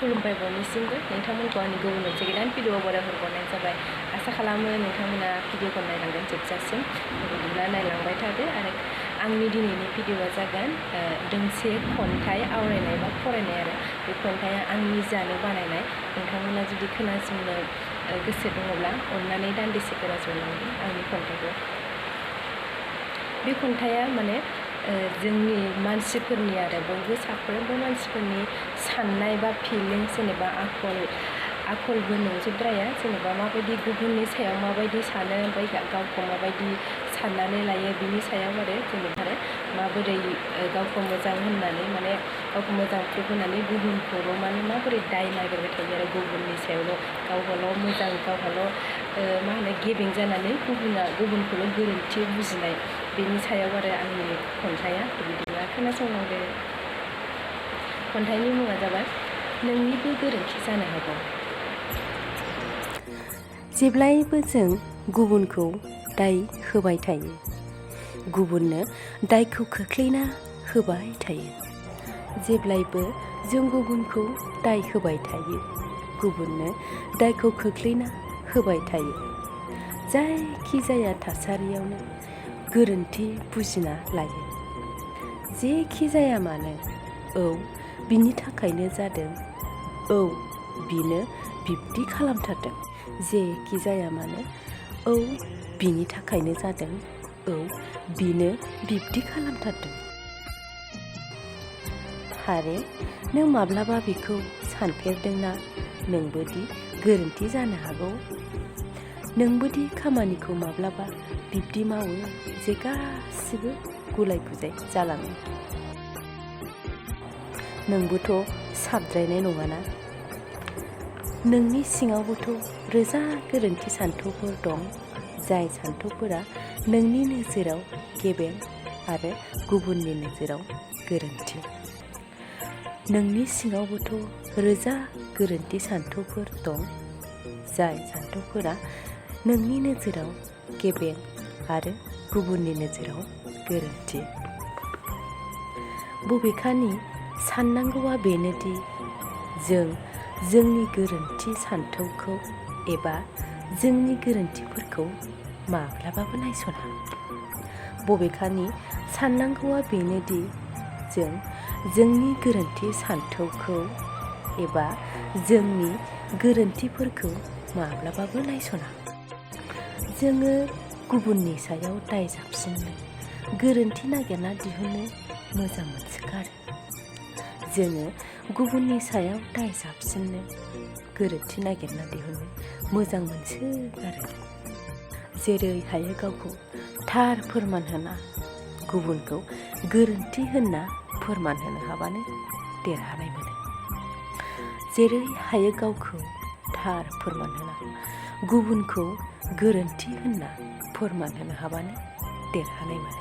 खुलुमबाय बयनिसिमबो नोंथांमोनखौ आंनि गुबुन मोनसे गोदान भिडिअ बरायहरनाय जाबाय। आसा खालामो नोंथांमोना भिडिअखौ नायलांगोन जोबजासिम। बिदिब्ला नायलांबाय थादो आरो आंनि दिनैनि भिडिअआ जागोन दोंसे खन्थाइ आवरायनाय बा फरायनाय आरो बे खन्थाइआ आं निजानो बानायनाय। नोंथांमोना जुदि खोनासंनो गोसो दङब्ला अननानै दान्दिसे खोनासंलांदो आंनि खन्थाइखौ। बे खन्थाइआ माने जोंनि मानसिफोरनि आरो बयबो साफ्रोमबो मानसिफोरनि साननाय बा फिलिंस जेनेबा आखलबो नंजोबद्राया जेनेबा माबायदि गुबुननि सायाव माबायदि सानो ओमफ्राय गावखौ माबायदि साननानै लायो बिनि सायाव आरो जेनेबा माबोरै गावखौ मोजां होननानै माने गावखौ मोजां प्रुफ होनानै गुबुनखौल' माने माबोरै दाय नागिरबाय थायो आरो गुबुननि सायावल' गावहाल' मोजां गावहाल' मा होनो गेबें जानानै गुबुनखौल' गोरोन्थि बुजिनाय बेनि सायाव आरो आंनि खन्थाइआ। बिदिब्ला खोनासंलांदो। खन्थाइनि मुङा जाबाय नोंनिबो गोरोन्थि जानो हागौ। जेब्लायबो जों गुबुनखौ दाय होबाय थायो, गुबुननो दायखौ खोख्लैना होबाय थायो। जेब्लायबो जों गुबुनखौ दाय होबाय थायो, गुबुननो दायखौ खोख्लैना होबाय थायो। जायखिजाया थासारियावनो गोरोन्थि बुजिना लायो। जेखि जाया मानो औ बिनि थाखायनो जादों, औ बिनो बिब्दि खालामथारदों। जेखि जाया मानो औ बिनि थाखायनो जादों, औ बिनो बिब्दि खालामथारदों। आरो नों माब्लाबा बेखौ सानफेरदोंना नोंबोदि गोरोन्थि जानो हागौ? नोंबोदि खामानिखौ माब्लाबा बिब्दि मावो जे गासिबो गुलाय गुजाय जालाङो। नोंबोथ' साबद्रायनाय नङाना? नोंनि सिङावबोथ' रोजा गोरोन्थि सान्थौफोर दं, जाय सान्थौफोरा नोंनि नोजोराव गेबें आरो गुबुननि नोजोराव गोरोन्थि। नोंनि सिङावबोथ' रोजा गोरोन्थि सान्थौफोर दं, जाय सान्थौफोरा नोंनि नोजोराव गेबें आरो गुबुननि नोजोराव गोरोन्थि। बबेखानि साननांगौआ बेनोदि जों जोंनि गोरोन्थि सान्थौखौ एबा जोंनि गोरोन्थिफोरखौ माब्लाबाबो नायस'ना। बबेखानि साननांगौआ बेनोदि जों जोंनि गोरोन्थि सान्थौखौ एबा जोंनि गोरोन्थिफोरखौ माब्लाबाबो नायस'ना। जोङो गुबुननि सायाव दाय जाबसिननो, गोरोन्थि नागिरना दिहुननो मोजां मोनसोगारो। जोङो गुबुननि सायाव दाय जाबसिननो, गोरोन्थि नागिरना दिहुननो मोजां मोनसोगारो। जेरै हायो गावखौ थार फोरमान होना गुबुनखौ गोरोन्थि होनना फोरमान होनो हाबानो देरहानाय मोनो। जेरै हायो गावखौ थार फोरमान होना गुबुनखौ गोरोन्थि होनना फोरमान होनो हाबानो देरहानाय मोनो।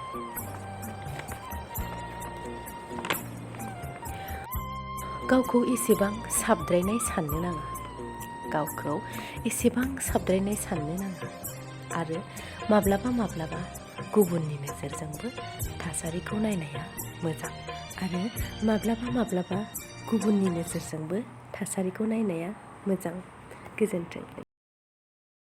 गावखौ एसेबां साबद्रायनाय साननो नाङा। गावखौ एसेबां साबद्रायनाय साननो नाङा आरो माब्लाबा माब्लाबा गुबुननि नोजोरजोंबो थासारिखौ नायनाया मोजां आरो माब्लाबा माब्लाबा गुबुननि नोजोरजोंबो थासारिखौ नायनाया मोजां। गोजोन्थों।